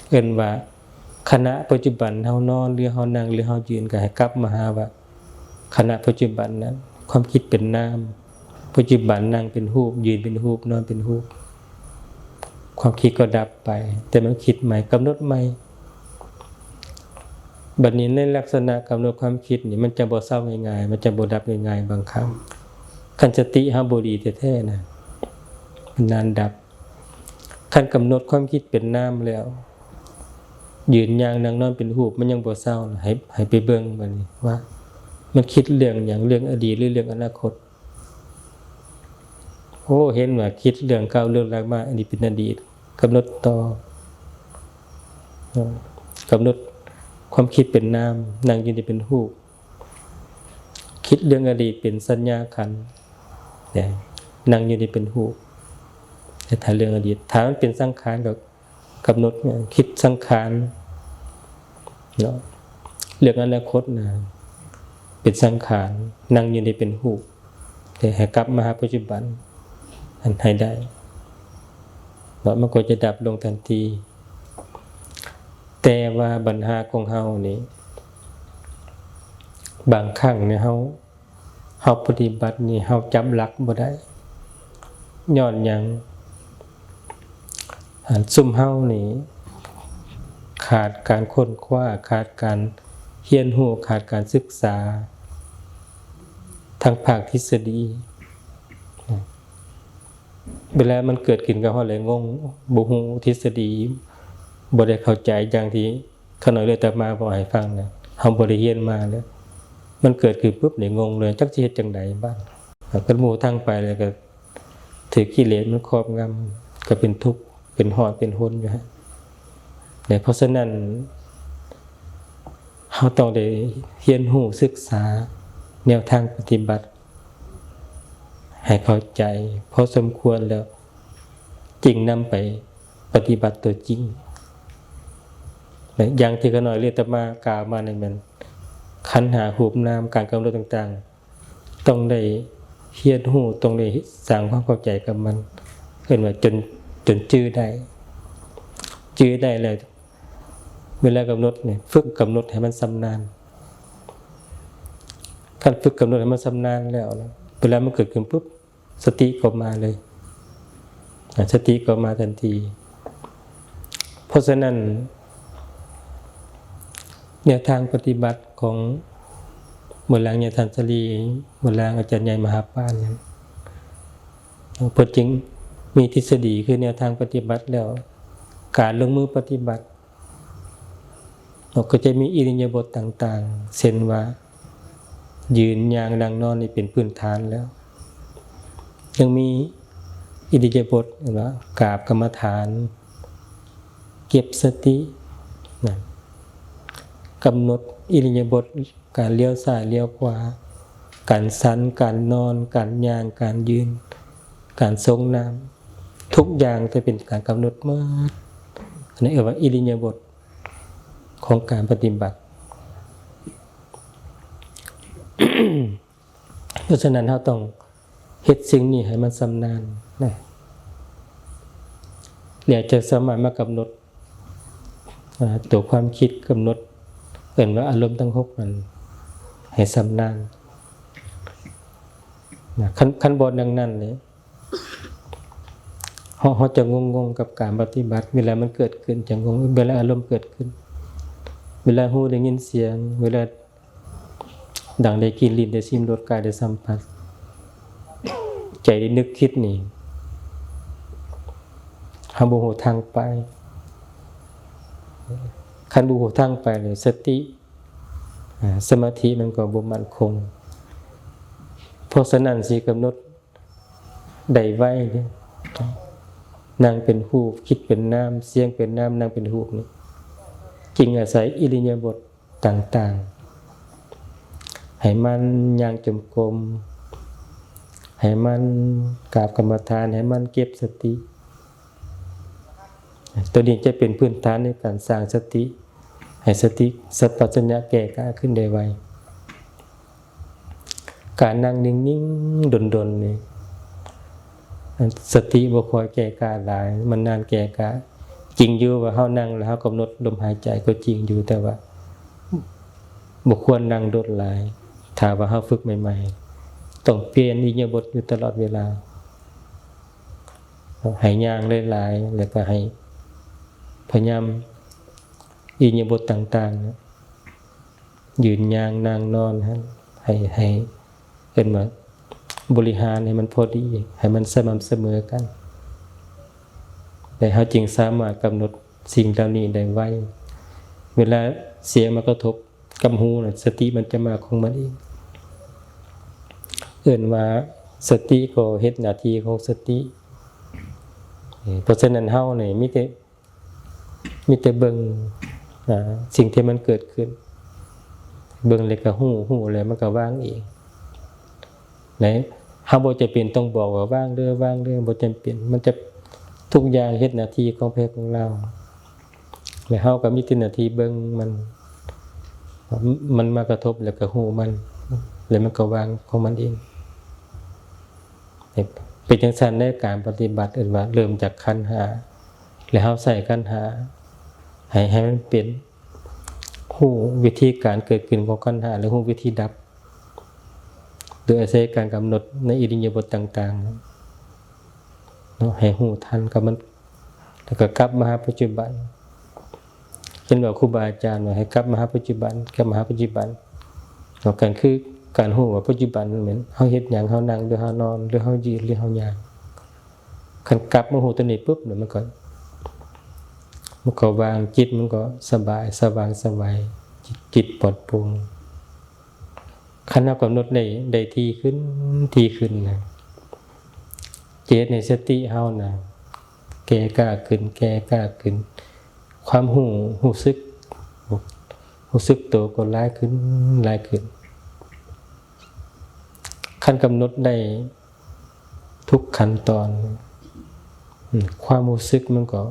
ເອີ້ນວ່າຂະນະປັດຈຸບັນເຮົານອນ ຫຼື ເຮົານັ່ງ ຫຼື ເຮົາຢືນ ກໍໃຫ້ກັບມາຫາວ່າ ຂະນະປັດຈຸບັນນັ້ນ ຄວາມຄິດເປັນນາມ, ປັດຈຸບັນນັ່ງເປັນຮູບ, ຢືນເປັນຮູບ, ນອນເປັນຮູບ, ຄວາມຄິດກໍດັບໄປ, ແຕ່ມັນຄິດໃໝ່, ກຳນົດໃໝ່. ບັດນີ້ໃນລັກສະນະກຳນົດຄວາມຄິດນີ້ ມັນຈະບໍ່ເຊົາງ່າຍໆ, ມັນຈະບໍ່ດັບງ່າຍໆບາງຄັ້ງ. ຄັນສະຕິເຮົາບໍ່ດີແທ້ໆນະ, ມັນນານດັບ. ຄັນກຳນົດຄວາມຄິດເປັນນາມແລ້ວ, ຢືນ, ຍ່າງ, ນັ່ງ, ນອນເປັນຮູບ, ມັນຍັງບໍ່ເຊົາ, ໃຫ້, ໃຫ້ໄປເບິ່ງບັດນີ້ວ່າ ມັນຄິດເລື່ອງຫຍັງ, ເລື່ອງອະດີດ ຫຼື ເລື່ອງອະນາຄົດ. ໂອ້ ເຫັນວ່າຄິດເລື່ອງເກົ່າເລື່ອງຫຼັງມາ, ອັນນີ້ເປັນອະດີດ, ກຳນົດຕໍ່, ກຳນົດຄວາມຄິດເປັນນາມ, ນັ່ງຢູ່ນີ້ເປັນຮູບ. ຄິດເລື່ອງອະດີດເປັນສັນຍາຂັນ, ນະ, ນັ່ງຢູ່ນີ້ເປັນຮູບ. ແຕ່ຖ້າເລື່ອງອະດີດ, ຖ້າມັນເປັນສັງຂານກໍກຳນົດ, ຄິດສັງຂານເນາະ. ເລື່ອງອະນາຄົດນະ ເປັນສັງຂານ, ນັ່ງຢູ່ນີ້ເປັນຮູບ. ແຕ່ໃຫ້ກັບມາຫາປັດຈຸບັນຫັ້ນໃຫ້ໄດ້ເນາະ, ມັນກໍຈະດັບລົງທັນທີ. ແຕ່ວ່າບັນຫາຂອງເຮົານີ້ ບາງຄັ້ງນີ້ເຮົາ, ເຮົາປະຕິບັດນີ້ ເຮົາຈັບຫຼັກບໍ່ໄດ້. ຍ້ອນຫຍັງ? ອັນ ຊຸມເຮົານີ້ ຂາດການຄົ້ນຄວ້າ, ຂາດການຮຽນຮູ້, ຂາດການສຶກສາທາງພາກທິດສະດີ. ເວລາມັນເກີດຂຶ້ນກັບເຮົາແລ້ວງົງ, ບໍ່ຮູ້ທິດສະດີ, ບໍ່ໄດ້ເຂົ້າໃຈຢ່າງທີ່ຂ້ານ້ອຍ ຫຼື ອາດຕະມາເວົ້າໃຫ້ຟັງນະ, ເຮົາບໍ່ໄດ້ຮຽນມາເລີຍ. ມັນເກີດຂຶ້ນປຶບນີ້ງົງເລີຍ, ຈັກຊິເຮັດຈັ່ງໃດບາດ. ຄັນບໍ່ຮູ້ທາງໄປແລ້ວກໍຖືກກິເລດມັນຄອບງຳ, ກໍເປັນທຸກ, ເປັນຮ້ອນ, ເປັນຮົນຢູ່ຫັ້ນ. ແລະ ເພາະສະນັ້ນ ເຮົາຕ້ອງໄດ້ຮຽນຮູ້ສຶກສາແນວທາງປະຕິບັດໃຫ້ເຂົ້າໃຈພໍສົມຄວນ ແລ້ວຈຶ່ງນຳໄປປະຕິບັດຕົວຈິງ. ແລະ ຢ່າງທີ່ຂ້ານ້ອຍ ຫຼື ອາດຕະມາກ່າວມານີ້ແມ່ນ ຂັນຫ້າ ຮູບນາມ ການກຳນົດຕ່າງໆ ຕ້ອງໄດ້ຮຽນຮູ້, ຕ້ອງໄດ້ສ້າງຄວາມເຂົ້າໃຈກັບມັນ, ເອີ້ນວ່າຈົນ, ຈົນຈື່ໄດ້, ຈື່ໄດ້ແລ້ວ ເວລາກຳນົດນີ້ ຝຶກກຳນົດໃຫ້ມັນຊຳນານ. ຄັນຝຶກກຳນົດໃຫ້ມັນຊຳນານແລ້ວນະ, ເວລາມັນເກີດຂຶ້ນປຶບ ສະຕິກໍມາເລີຍ, ອາ ສະຕິກໍມາທັນທີ. ເພາະສະນັ້ນ ແນວທາງປະຕິບັດຂອງເມື່ອຫຼັງຍາທ່ານສາລີ, ເມື່ອຫຼັງອາຈານໃຫຍ່ມະຫາປານນັ້ນ, ເພິ່ນຈຶ່ງມີທິດສະດີ ຄືແນວທາງປະຕິບັດ, ແລ້ວການລົງມືປະຕິບັດ ເຮົາກໍຈະມີອິລິຍາບົດຕ່າງໆ ເຊັ່ນວ່າ ຢືນ, ຍ່າງ, ນັ່ງ, ນອນ ນີ້ເປັນພື້ນຖານແລ້ວ. ຍັງມີອິລິຍາບົດ ເອີ້ນວ່າ ກາບກຳມະຖານ, ເກັບສະຕິນະ, ກຳນົດອິລິຍາບົດ ການລ້ຽວຊ້າຍລ້ຽວຂວາ, ການສັນ, ການນອນ, ການຍ່າງ, ການຢືນ, ການຊົງນ້ຳ, ທຸກຢ່າງຈະເປັນການກຳນົດໝົດ. ອັນນີ້ເອີ້ນວ່າອິລິຍາບົດຂອງການປະຕິບັດ. ເພາະສະນັ້ນ ເຮົາຕ້ອງເຮັດສິ່ງນີ້ໃຫ້ມັນຊຳນານນະ, ແລ້ວຈະສາມາດມາກຳນົດ ອາ ຕົວຄວາມຄິດກຳນົດ ເອີ້ນວ່າອາລົມທັງຫົກນັ້ນໃຫ້ຊຳນານນະ. ຄັນ, ຄັນບໍ່ດັ່ງນັ້ນນີ້ ເຮົາ, ເຮົາຈະງົງໆກັບການປະຕິບັດ, ເວລາມັນເກີດຂຶ້ນຈະງົງ, ເວລາອາລົມເກີດຂຶ້ນ, ເວລາຫູໄດ້ຍິນສຽງ, ເວລາ ດັງໄດ້ກິ່ນ, ລີ້ນໄດ້ຊິມ, ລົດກາຍໄດ້ສຳຜັດ, ໃຈໄດ້ນຶກຄິດນີ້ ເຮົາບໍ່ຮູ້ທາງໄປ. ຄັນບໍ່ຮູ້ທາງໄປແລ້ວ ສະຕິ ອາ ສະມາທິມັນກໍບໍ່ໝັ້ນຄົງ. ເພາະສະນັ້ນ ຊິກຳນົດໄດ້ໄວເດ້, ນັ່ງເປັນຮູບ, ຄິດເປັນນາມ, ສຽງເປັນນາມ, ນັ່ງເປັນຮູບນີ້ ຈຶ່ງອາໄສອິລິຍາບົດ ຕ່າງໆ, ໃຫ້ໝັ່ນຍ່າງຈົງກົມ, ໃຫ້ໝັ່ນກາບກຳມະຖານ, ໃຫ້ໝັ່ນເກັບສະຕິ. ໂຕນີ້ຈະເປັນພື້ນຖານໃນການສ້າງສະຕິ, ໃຫ້ສະຕິສຳປະຊັນຍະແກ່ກ້າຂຶ້ນໄດ້ໄວ. ການນັ່ງນິ່ງໆດົນໆນີ້ ສະຕິບໍ່ຄ່ອຍແກ່ກ້າຫຼາຍ, ມັນນານແກ່ກ້າ. ຈິງຢູ່ວ່າເຮົານັ່ງແລ້ວເຮົາກຳນົດລົມຫາຍໃຈກໍຈິງຢູ່, ແຕ່ວ່າບໍ່ຄວນນັ່ງດົນຫຼາຍ. ຖ້າວ່າເຮົາຝຶກໃໝ່ໆ ຕ້ອງປ່ຽນອິລິຍາບົດຢູ່ຕະຫຼອດເວລາ, ໃຫ້ຍ່າງຫຼາຍໆ ແລ້ວກໍໃຫ້ພະຍາຍາມອິລິຍາບົດຕ່າງໆ ຢືນ, ຍ່າງ, ນັ່ງ, ນອນຫັ້ນ ໃຫ້, ໃຫ້ ເອີ້ນວ່າບໍລິຫານໃຫ້ມັນພໍດີ, ໃຫ້ມັນສະໝ່ຳສະເໝີກັນ, ແລະ ເຮົາຈຶ່ງສາມາດກຳນົດສິ່ງເຫຼົ່ານີ້ໄດ້ໄວ. ເວລາສຽງມາກະທົບກັບຫູນະ, ສະຕິມັນຈະມາຂອງມັນເອງ. ເອີ້ນວ່າສະຕິກໍເຮັດໜ້າທີ່ຂອງສະຕິ. ເພາະສະນັ້ນເຮົານີ້ມີແຕ່ ມີແຕ່ເບິ່ງ ອາ ສິ່ງທີ່ມັນເກີດຂຶ້ນ, ເບິ່ງແລ້ວກໍຮູ້, ຮູ້ແລ້ວມັນກໍວາງເອງ. ແລະ ເຮົາບໍ່ຈຳເປັນຕ້ອງບອກວ່າວາງເດີ, ວາງເດີ, ບໍ່ຈຳເປັນ. ມັນຈະ ທຸກຢ່າງເຮັດໜ້າທີ່ຂອງໃຜຂອງລາວ, ແລະ ເຮົາກໍມີແຕ່ໜ້າທີ່ເບິ່ງມັນ, ມັນມາກະທົບແລ້ວກໍຮູ້ມັນ, ແລ້ວມັນກໍວາງຂອງມັນເອງ. ເປັນຈັ່ງຊັ້ນໃນການປະຕິບັດ ເອີ້ນວ່າເລີ່ມຈາກຂັນຫ້າ ແລະ ເຮົາໃຊ້ຂັນຫ້າໃຫ້, ໃຫ້ມັນເປັນ, ຮູ້ວິທີການເກີດຂຶ້ນຂອງຂັນຫ້າ ແລະ ຮູ້ວິທີດັບ ໂດຍອາໄສການກຳນົດໃນອິລິຍາບົດຕ່າງໆເນາະ, ໃຫ້ຮູ້ທັນກັບມັນ ແລ້ວກໍກັບມາຫາປັດຈຸບັນ. ປັນວ່າຄູບາອາຈານວ່າໃຫ້ກັບມາຫາປັດຈຸບັນ, ກັບມາຫາປັດຈຸບັນ. ເນາະ ການ ຄືການຮູ້ວ່າປັດຈຸບັນແມ່ນເຮົາເຮັດຫຍັງ, ເຮົານັ່ງ ຫຼື ເຮົານອນ ຫຼື ເຮົາຢືນ ຫຼື ເຮົາຍ່າງ. ຄັນກັບມາຮູ້ຕົວນີ້ປຶບ ແລ້ວມັນກໍ ມັນກໍວ່າງ, ຈິດມັນກໍສະບາຍ, ສະຫວ່າງສະໄຫວ, ຈິດ ຈິດປອດໂປ່ງ. ຄັນເຮົາກຳນົດໄດ້, ໄດ້ຖີ່ຂຶ້ນ, ຖີ່ຂຶ້ນນະ, ຈະເຮັດໃຫ້ສະຕິເຮົານະ ແກ່ກ້າຂຶ້ນ, ແກ່ກ້າຂຶ້ນ. ຄວາມຮູ້, ຮູ້ສຶກ, ຮູ້ສຶກໂຕກໍຫຼາຍຂຶ້ນ, ຫຼາຍຂຶ້ນ. ຄັນກຳນົດໄດ້ ທຸກຂັ້ນຕອນ ອາ ຄວາມຮູ້ສຶກມັນກໍ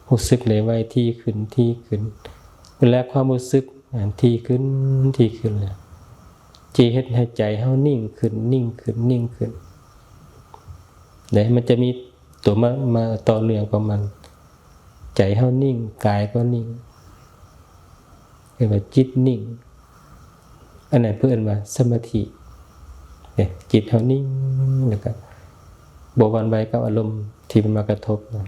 ຮູ້ສຶກໄດ້ໄວ ຖີ່ຂຶ້ນ, ຖີ່ຂຶ້ນ. ເວລາຄວາມຮູ້ສຶກ ອາ ຖີ່ຂຶ້ນ, ຖີ່ຂຶ້ນແລ້ວ ຈະເຮັດໃຫ້ໃຈເຮົານິ່ງຂຶ້ນ, ນິ່ງຂຶ້ນ, ນິ່ງຂຶ້ນ. ແລະ ມັນຈະມີຕົວມາ, ມາຕໍ່ເນື່ອງຂອງມັນ. ໃຈເຮົານິ່ງ, ກາຍກໍນິ່ງ, ເອີ້ນວ່າຈິດນິ່ງ. ອັນນັ້ນເພິ່ນເອີ້ນວ່າສະມາທິເດ້. ຈິດເຮົານິ່ງ ແລ້ວກໍບໍ່ຫວັ່ນໄຫວກັບອາລົມທີ່ມັນມາກະທົບນະ,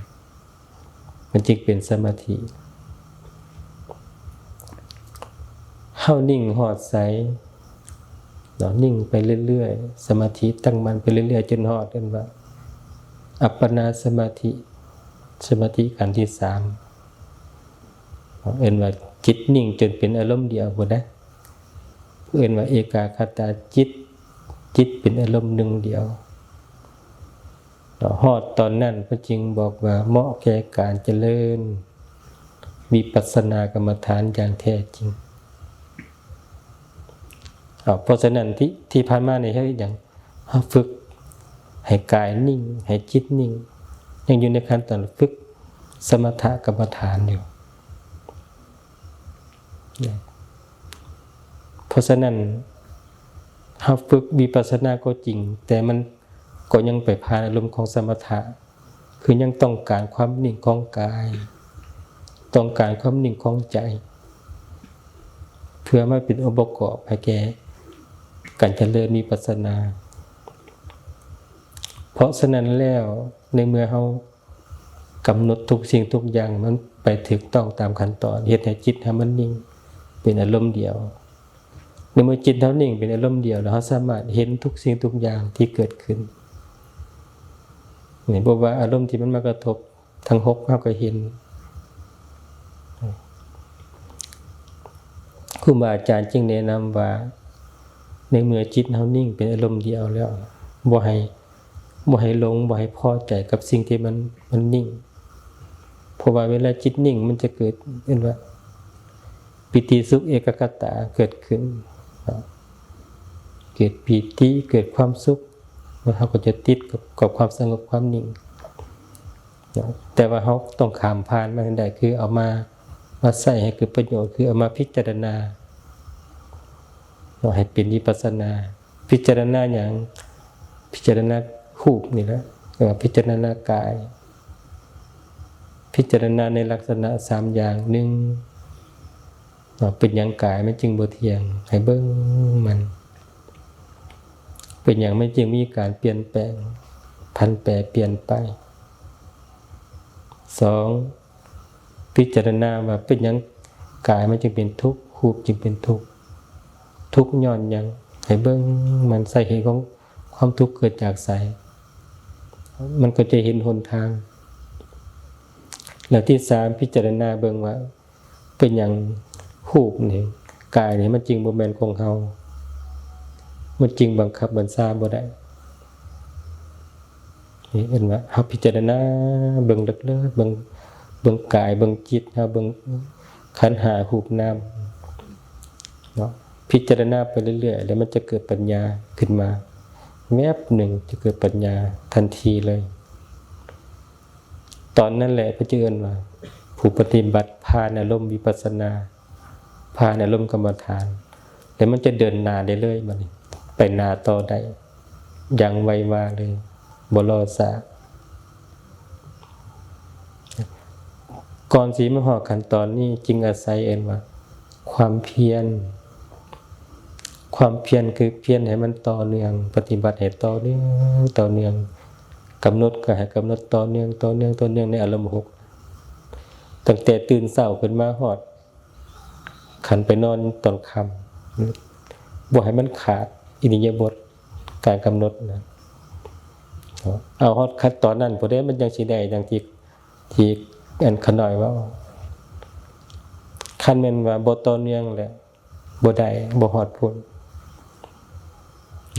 ມັນຈຶ່ງເປັນສະມາທິ. ເຮົານິ່ງຮອດໃສ? ເນາະ, ນິ່ງໄປເລື້ອຍໆ, ສະມາທິຕັ້ງໝັ້ນໄປເລື້ອຍໆ ຈົນຮອດ ເອີ້ນວ່າອັບປະນາສະມາທິ, ສະມາທິຂັ້ນທີສາມ. ເນາະ, ເອີ້ນວ່າຈິດນິ່ງຈົນເປັນອາລົມດຽວພຸ້ນນະ, ເອີ້ນວ່າເອກາຄະຕາຈິດ, ຈິດເປັນອາລົມໜຶ່ງດຽວ. ເນາະ, ຮອດຕອນນັ້ນເພິ່ນຈຶ່ງບອກວ່າເໝາະແກ່ການຈະເລີນວິປັດສະນາກຳມະຖານຢ່າງແທ້ຈິງ. ເອົາ, ເພາະສະນັ້ນ ທີ່, ທີ່ຜ່ານມານີ້ເຮົາເຮັດຫຍັງ? ເຮົາຝຶກໃຫ້ກາຍນິ່ງ, ໃຫ້ຈິດນິ່ງ, ຍັງຢູ່ໃນຂັ້ນຕອນຝຶກສະມະຖະກຳມະຖານຢູ່. ເພາະສະນັ້ນ ເຮົາຝຶກວິປັດສະນາກໍຈິງ, ແຕ່ມັນ ກໍຍັງໄປຜ່ານອາລົມຂອງສະມະຖະ, ຄືຍັງຕ້ອງການຄວາມນິ່ງຂອງກາຍ, ຕ້ອງການຄວາມນິ່ງຂອງໃຈ, ເພື່ອມາເປັນອົງປະກອບໃຫ້ແກ່ການຈະເລີນວິປັດສະນາ. ເພາະສະນັ້ນແລ້ວ, ໃນເມື່ອເຮົາ ກຳນົດທຸກສິ່ງທຸກຢ່າງໃຫ້ມັນໄປຖືກຕ້ອງຕາມຂັ້ນຕອນ, ເຮັດໃຫ້ຈິດເຮົາມັນນິ່ງເປັນອາລົມດຽວ. ໃນເມື່ອຈິດເຮົານິ່ງເປັນອາລົມດຽວແລ້ວ, ເຮົາສາມາດເຫັນທຸກສິ່ງທຸກຢ່າງທີ່ເກີດຂຶ້ນ. ນີ້ ບໍ່ວ່າອາລົມທີ່ມັນມາກະທົບທັງຫົກ ເຮົາກໍເຫັນ. ຄູບາອາຈານຈຶ່ງແນະນຳວ່າ ໃນເມື່ອຈິດເຮົານິ່ງເປັນອາລົມດຽວແລ້ວ, ບໍ່ໃຫ້ ບໍ່ໃຫ້ຫຼົງ, ບໍ່ໃຫ້ພໍໃຈກັບສິ່ງທີ່ມັນ, ມັນນິ່ງ. ເພາະວ່າເວລາຈິດນິ່ງ ມັນຈະເກີດ, ເອີ້ນວ່າ ປີຕິສຸກເອກະກະຕາເກີດຂຶ້ນ, ເກີດປີຕິ, ເກີດຄວາມສຸກ, ແລ້ວເຮົາກໍຈະຕິດກັບ, ກັບຄວາມສະຫງົບ, ຄວາມນິ່ງ. ແຕ່ວ່າເຮົາຕ້ອງຂ້າມຜ່ານມັນໃຫ້ໄດ້, ຄືເອົາມາ, ມາໃຊ້ໃຫ້ເກີດປະໂຫຍດ, ຄືເອົາມາພິຈາລະນາເນາະ, ໃຫ້ເປັນວິປັດສະນາ. ພິຈາລະນາຫຍັງ? ພິຈາລະນາຮູບນີ້ແຫຼະ, ເອີ້ນວ່າພິຈາລະນາກາຍ, ພິຈາລະນາໃນລັກສະນະສາມຢ່າງ. ໜຶ່ງ ເນາະ, ເປັນຫຍັງກາຍມັນຈຶ່ງບໍ່ທ່ຽງ? ໃຫ້ເບິ່ງມັນ. ເປັນຫຍັງມັນຈຶ່ງມີການປ່ຽນແປງ, ຜັນແປ, ປ່ຽນໄປ? ສອງ ພິຈາລະນາວ່າເປັນຫຍັງກາຍມັນຈຶ່ງເປັນທຸກ, ຮູບຈຶ່ງເປັນທຸກ, ທຸກຍ້ອນຫຍັງ? ໃຫ້ເບິ່ງມັນ, ສາເຫດຂອງຄວາມທຸກເກີດຈາກໃສ? ມັນກໍຈະເຫັນຫົນທາງ. ແລ້ວທີສາມ ພິຈາລະນາເບິ່ງວ່າ ເປັນຫຍັງຮູບນີ້, ກາຍນີ້ ມັນຈຶ່ງບໍ່ແມ່ນຂອງເຮົາ, ມັນຈຶ່ງບັງຄັບບັນຊາບໍ່ໄດ້. ນີ້ເອີ້ນວ່າເຮົາພິຈາລະນາເບິ່ງເລິກໆ, ເບິ່ງ, ເບິ່ງກາຍ, ເບິ່ງຈິດເຮົາ, ເບິ່ງຂັນຫ້າຮູບນາມເນາະ, ພິຈາລະນາໄປເລື້ອຍໆ ແລ້ວມັນຈະເກີດປັນຍາຂຶ້ນມາ, ແວບໜຶ່ງຈະເກີດປັນຍາທັນທີເລີຍ. ຕອນນັ້ນແຫຼະເພິ່ນຈະເອີ້ນວ່າ ຜູ້ປະຕິບັດຜ່ານອາລົມວິປັດສະນາ, ຜ່ານອາລົມກຳມະຖານ, ແລ້ວມັນຈະເດີນໜ້າໄດ້ເລີຍ, ບັດນີ້ໄປໜ້າຕໍ່ໄດ້ຢ່າງໄວວາເລີຍ, ບໍ່ລໍຊ້າ. ກ່ອນຊິມາຮອດຂັ້ນຕອນນີ້ ຈຶ່ງອາໄສເອີ້ນວ່າຄວາມພຽນ. ຄວາມພຽນຄືພຽນໃຫ້ມັນຕໍ່ເນື່ອງ, ປະຕິບັດໃຫ້ຕໍ່ເນື່ອງ, ຕໍ່ເນື່ອງ, ກຳນົດກໍໃຫ້ກຳນົດຕໍ່ເນື່ອງ, ຕໍ່ເນື່ອງ, ຕໍ່ເນື່ອງໃນອາລົມຫົກ. ຕັ້ງແຕ່ຕື່ນເຊົ້າຂຶ້ນມາຮອດ ຄັນໄປນອນຕອນຄ່ຳ ບໍ່ໃຫ້ມັນຂາດອິລິຍາບົດການກຳນົດນະ ເອົາຮອດຂັ້ນຕອນນັ້ນພຸ້ນເດ້ ມັນຈັ່ງຊິໄດ້ດັ່ງທີ່ ທີ່ອັນຂະນ້ອຍເວົ້າ. ຄັນແມ່ນວ່າບໍ່ຕໍ່ເນື່ອງແລ້ວ ບໍ່ໄດ້ ບໍ່ຮອດພຸ້ນ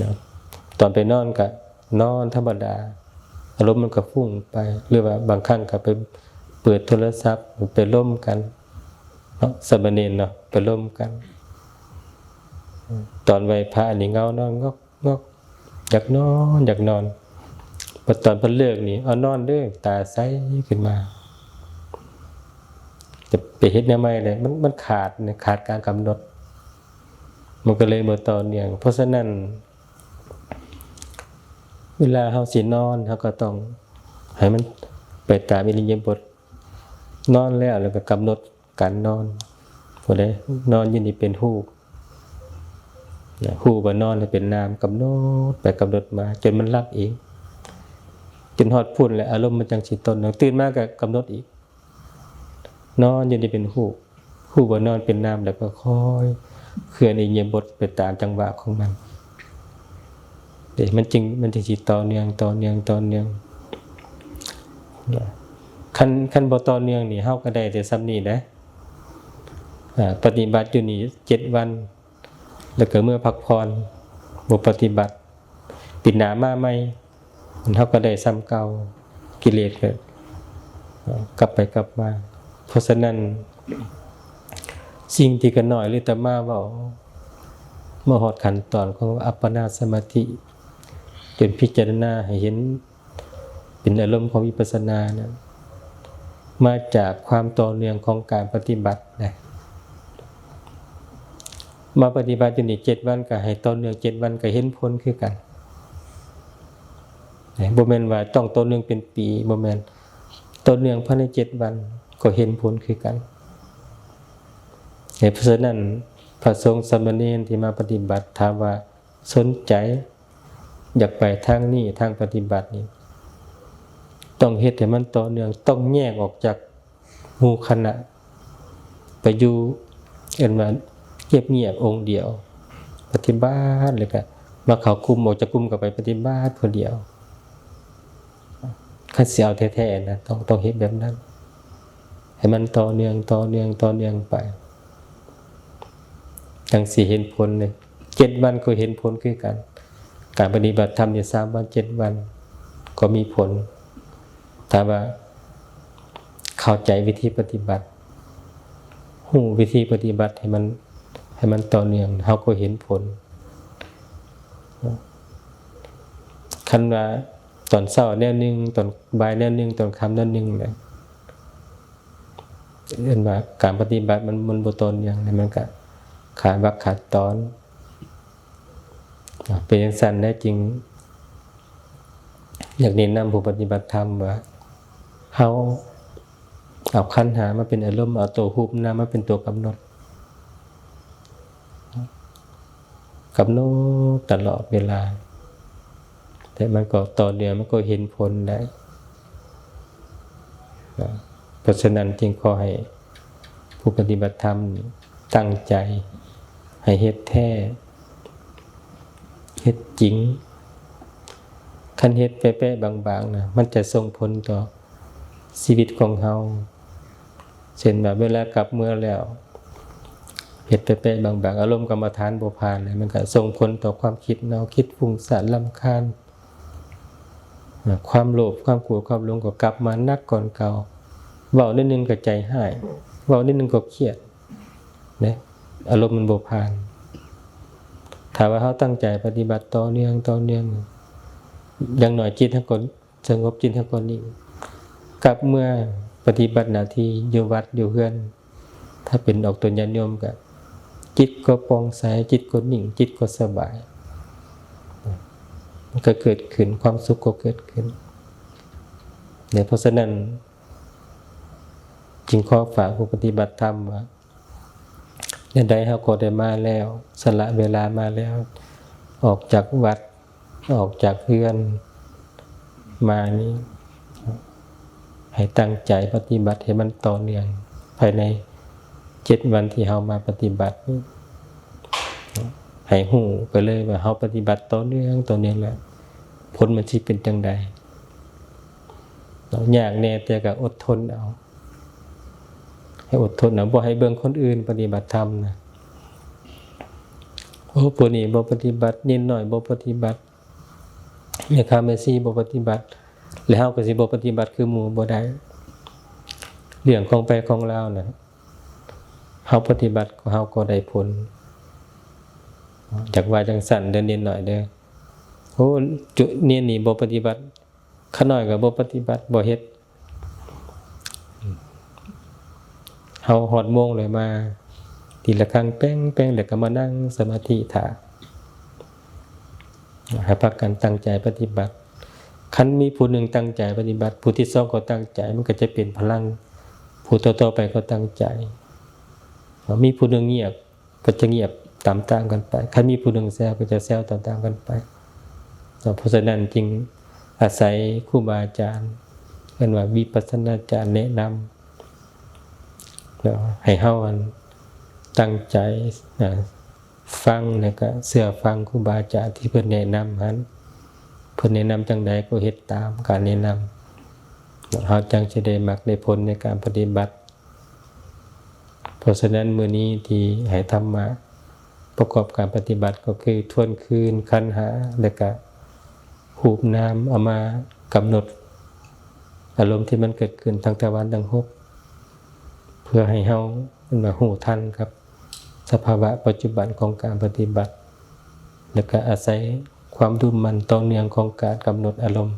ນະ. ຕອນໄປນອນກະນອນທຳມະດາ ອາລົມມັນກະຟຸ້ງໄປ ຫຼືວ່າບາງຄັ້ງກະໄປເປີດໂທລະສັບ ໄປລົມກັນເນາະ ສາມະເນນເນາະ ໄປລົມກັນ. ຕອນໄຫວ້ພະນີ້ເຫງົານອນງອກ ງອກ ຢາກນອນ ຢາກນອນ. ບັດຕອນເພິ່ນເລີກນີ້ ເອົານອນເດີ້ ຕາໃສຂຶ້ນມາ ຈະໄປເຮັດແນວໃໝ່ເລີຍ ມັນ ມັນຂາດ ຂາດການກຳນົດ ມັນກໍເລີຍບໍ່ຕໍ່ເນື່ອງ. ເພາະສະນັ້ນ ເວລາເຮົາຊິນອນ ເຮົາກໍຕ້ອງໃຫ້ມັນໄປຕາມອິລິຍາບົດ. ນອນແລ້ວ ແລ້ວກໍກຳນົດ ການນອນ ຜູ້ໃດນອນຢູ່ນີ້ເປັນຮູບນະ ຮູ້ວ່ານອນໃຫ້ເປັນນາມ ກຳນົດໄປກຳນົດມາ ຈົນມັນຫຼັບເອງ ຈົນຮອດພຸ້ນແລ້ວ ອາລົມມັນຈັ່ງຊິຕົ້ນ. ຕື່ນມາກໍກຳນົດອີກ ນອນຢູ່ນີ້ເປັນຮູບ ຮູ້ວ່ານອນເປັນນາມ ແລ້ວກໍຄ່ອຍເຄື່ອນອິລິຍາບົດໄປຕາມຈັງຫວະຂອງມັນ. ເດ້ ມັນຈຶ່ງ ມັນຈຶ່ງຊິຕໍ່ເນື່ອງ ຕໍ່ເນື່ອງ ຕໍ່ເນື່ອງ. ຄັນ ຄັນບໍ່ຕໍ່ເນື່ອງນີ້ ເຮົາກໍໄດ້ແຕ່ສ່ຳນີ້ແຫຼະ. ອາ ປະຕິບັດຢູ່ນີ້ເຈັດວັນ ແລ້ວກໍເມືອພັກຜ່ອນ ບໍ່ປະຕິບັດ. ປີໜ້າມາໃໝ່ ເຮົາກໍໄດ້ສ່ຳເກົ່າ ກິເລດກໍກັບໄປກັບມາ. ເພາະສະນັ້ນ ສິ່ງທີ່ຂະນ້ອຍ ຫຼື ອາດຕະມາເວົ້າ ມາຮອດຂັ້ນຕອນຂອງອັບປະນາສະມາທິ ຈົນພິຈາລະນາໃຫ້ເຫັນເປັນອາລົມຂອງວິປັດສະນານັ້ນ ມາຈາກຄວາມຕໍ່ເນື່ອງຂອງການປະຕິບັດນະ. ມາປະຕິບັດຢູ່ນີ້ເຈັດວັນ ກໍໃຫ້ຕໍ່ເນື່ອງເຈັດວັນ ກໍເຫັນຜົນຄືກັນ. ບໍ່ແມ່ນວ່າຕ້ອງຕໍ່ເນື່ອງເປັນປີ ບໍ່ແມ່ນ, ຕໍ່ເນື່ອງພາຍໃນເຈັດວັນກໍເຫັນຜົນຄືກັນ. ເພາະສະນັ້ນ ພະສົງສາມະເນນທີ່ມາປະຕິບັດ ຖ້າວ່າສົນໃຈຢາກໄປທາງນີ້ ທາງປະຕິບັດນີ້ ຕ້ອງເຮັດໃຫ້ມັນຕໍ່ເນື່ອງ, ຕ້ອງແຍກອອກຈາກ ໝູ່ຄະນະ ໄປຢູ່ ເອີ້ນວ່າ ງຽບໆ ອົງດຽວ ປະຕິບັດ ແລ້ວກະມາເຂົ້າກຸ່ມ ອອກຈາກກຸ່ມກໍໄປປະຕິບັດຜູ້ດຽວ. ຄັນຊິເອົາແທ້ໆນະ ຕ້ອງ ຕ້ອງເຮັດແບບນັ້ນ ໃຫ້ມັນຕໍ່ເນື່ອງ ຕໍ່ເນື່ອງ ຕໍ່ເນື່ອງໄປ ຈັ່ງຊິເຫັນຜົນເລີຍ. ເຈັດວັນກໍເຫັນຜົນຄືກັນ. ການປະຕິບັດທຳນີ້ ສາມວັນ ເຈັດວັນ ກໍມີຜົນ. ຖ້າວ່າເຂົ້າໃຈວິທີປະຕິບັດ ຮູ້ວິທີປະຕິບັດໃຫ້ມັນ ໃຫ້ມັນຕໍ່ເນື່ອງ ເຮົາກໍເຫັນຜົນ. ຄັນວ່າຕອນເຊົ້າແນວໜຶ່ງ ຕອນບ່າຍແນວໜຶ່ງ ຕອນຄ່ຳແນວໜຶ່ງ ເອີ້ນວ່າການປະຕິບັດມັນ ມັນບໍ່ຕໍ່ເນື່ອງ ມັນກະຂາດວັກຂາດຕອນ. ເປັນຈັ່ງຊັ້ນແທ້ຈິງ ຢາກແນະນຳຜູ້ປະຕິບັດທຳວ່າ ເຮົາເອົາຂັນຫ້າມາເປັນອາລົມ, ເອົາໂຕຮູບນາມມາເປັນຕົວກຳນົດ, ກຳນົດຕະຫຼອດເວລາ ແຕ່ມັນກໍຕໍ່ເນື່ອງ, ມັນກໍເຫັນຜົນໄດ້. ເພາະສະນັ້ນຈຶ່ງຂໍໃຫ້ຜູ້ປະຕິບັດທຳນີ້ຕັ້ງໃຈໃຫ້ເຮັດແທ້ ເຮັດຈິງ. ຄັນເຮັດແປະໆບາງໆນະ ມັນຈະສົ່ງຜົນຕໍ່ຊີວິດຂອງເຮົາ. ເຊັ່ນວ່າເວລາກັບເມືອແລ້ວ ເຮັດແປະໆບາງໆ ອາລົມກຳມະຖານບໍ່ຜ່ານເລີຍ ມັນກະສົ່ງຜົນຕໍ່ຄວາມຄິດເນາະ, ຄິດຟຸ້ງສ້ານ ລຳຄານ ຄວາມໂລບ ຄວາມໂກດ ຄວາມຫຼົງກໍກັບມາໜັກກ່ອນເກົ່າ. ເວົ້າໜ້ອຍໜຶ່ງກໍໃຈຮ້າຍ ເວົ້າໜ້ອຍໜຶ່ງກໍຄຽດເດ້ ອາລົມມັນບໍ່ຜ່ານ. ຖ້າວ່າເຮົາຕັ້ງໃຈປະຕິບັດຕໍ່ເນື່ອງ ຕໍ່ເນື່ອງ ຢ່າງໜ້ອຍຈິດເຮົາກໍສະຫງົບ, ຈິດເຮົາກໍນິ່ງ. ກັບເມືອປະຕິບັດໜ້າທີ່ຢູ່ວັດຢູ່ເຮືອນ ຖ້າເປັນອອກຕົນຍາດໂຍມກໍ ຈິດກໍປ່ອງໃສ, ຈິດກໍນິ່ງ, ຈິດກໍສະບາຍ, ມັນກໍເກີດຂຶ້ນ, ຄວາມສຸກກໍເກີດຂຶ້ນ. ເພາະສະນັ້ນ ຈຶ່ງຂໍຝາກຜູ້ປະຕິບັດທຳວ່າ ແນວໃດເຮົາກໍໄດ້ມາແລ້ວ, ສະຫຼະເວລາມາແລ້ວ, ອອກຈາກວັດ, ອອກຈາກເຮືອນມານີ້ ໃຫ້ຕັ້ງໃຈປະຕິບັດໃຫ້ມັນຕໍ່ເນື່ອງ ພາຍໃນເຈັດວັນທີ່ເຮົາມາປະຕິບັດນີ້ ໃຫ້ຮູ້ໄປເລີຍວ່າເຮົາປະຕິບັດຕໍ່ເນື່ອງ ຕໍ່ເນື່ອງແລ້ວ ຜົນມັນຊິເປັນຈັ່ງໃດ. ຍາກແດ່ ແຕ່ກໍອົດທົນເອົາ ໃຫ້ອົດທົນເອົາ ບໍ່ໃຫ້ເບິ່ງຄົນອື່ນປະຕິບັດທຳນະ. ໂອ້ ຜູ້ນີ້ບໍ່ປະຕິບັດ, ເນນນ້ອຍບໍ່ປະຕິບັດ, ແມ່ຄ້າແມ່ຊີບໍ່ປະຕິບັດ ແລ້ວເຮົາກໍຊິບໍ່ປະຕິບັດຄືໝູ່ບໍ່ໄດ້. ເລື່ອງຂອງໃຜຂອງລາວນະ ເຮົາປະຕິບັດ ເຮົາກໍໄດ້ຜົນ. ຢາກວ່າຈັ່ງຊັ້ນເດີ ເນນນ້ອຍເດີ. ໂອ້ ຈຸ ເນນນີ້ບໍ່ປະຕິບັດ, ຂ້ານ້ອຍກໍບໍ່ປະຕິບັດ ບໍ່ເຮັດ. ເຮົາຮອດໂມງແລ້ວ ມາຕີລະຄັງແປ້ງໆ ແລ້ວກໍມານັ່ງສະມາທິຖ້າ. ໃຫ້ພາກັນຕັ້ງໃຈປະຕິບັດ. ຄັນມີຜູ້ໜຶ່ງຕັ້ງໃຈປະຕິບັດ ຜູ້ທີສອງກໍຕັ້ງໃຈ ມັນກໍຈະເປັນພະລັງ. ຜູ້ຕໍ່ໆໄປກໍຕັ້ງໃຈ. ມີຜູ້ໜຶ່ງງຽບ ກໍຈະງຽບຕາມໆກັນໄປ, ຄັນມີຜູ້ໜຶ່ງແຊວກໍຈະແຊວຕາມໆກັນໄປ. ເນາະ ເພາະສະນັ້ນຈຶ່ງອາໄສຄູບາອາຈານ ເອີ້ນວ່າວິປັດສະນາຈານແນະນຳເນາະ ໃຫ້ເຮົາ ອັນ ຕັ້ງໃຈ ນະ ຟັງ ແລ້ວກໍເຊື່ອຟັງຄູບາອາຈານທີ່ເພິ່ນແນະນຳຫັ້ນ. ເພິ່ນແນະນຳຈັ່ງໃດກໍເຮັດຕາມການແນະນຳ ເຮົາຈັ່ງຈະໄດ້ມັກໄດ້ຜົນໃນການປະຕິບັດ. ເພາະສະນັ້ນ ມື້ນີ້ທີ່ໃຫ້ທຳມະປະກອບການປະຕິບັດ ກໍຄືທວນຄືນຂັນຫ້າ ແລະກະຮູບນາມ ເອົາມາກຳນົດອາລົມທີ່ມັນເກີດຂຶ້ນທາງທະວານທັງຫົກ ເພື່ອໃຫ້ເຮົາ ເອີ້ນວ່າ ຮູ້ທັນກັບສະພາວະປັດຈຸບັນຂອງການປະຕິບັດ ແລະກະອາໄສຄວາມດຸໝັ່ນຕໍ່ເນື່ອງຂອງການກຳນົດອາລົມ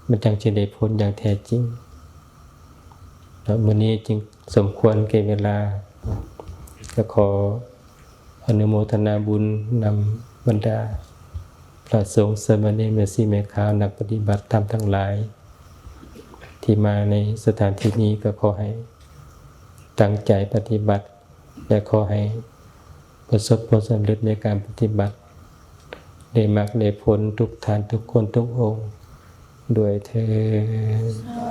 ມັນຈັ່ງຈະໄດ້ຜົນຢ່າງແທ້ຈິງ. ແລ້ວມື້ນີ້ຈຶ່ງສົມຄວນແກ່ເວລາ ກໍຂໍອະນຸໂມທະນາບຸນນຳບັນດາພະສົງ, ສາມະເນນ, ແມ່ຊີ, ແມ່ຂາວ, ນັກປະຕິບັດທຳທັງຫຼາຍ ທີ່ມາໃນສະຖານທີ່ນີ້ ກໍຂໍໃຫ້ຕັ້ງໃຈປະຕິບັດ ແລະ ຂໍໃຫ້ປະສົບຜົນສຳເລັດໃນການປະຕິບັດ ໄດ້ມັກໄດ້ຜົນທຸກທ່ານທຸກຄົນທຸກອົງດ້ວຍເທີນ.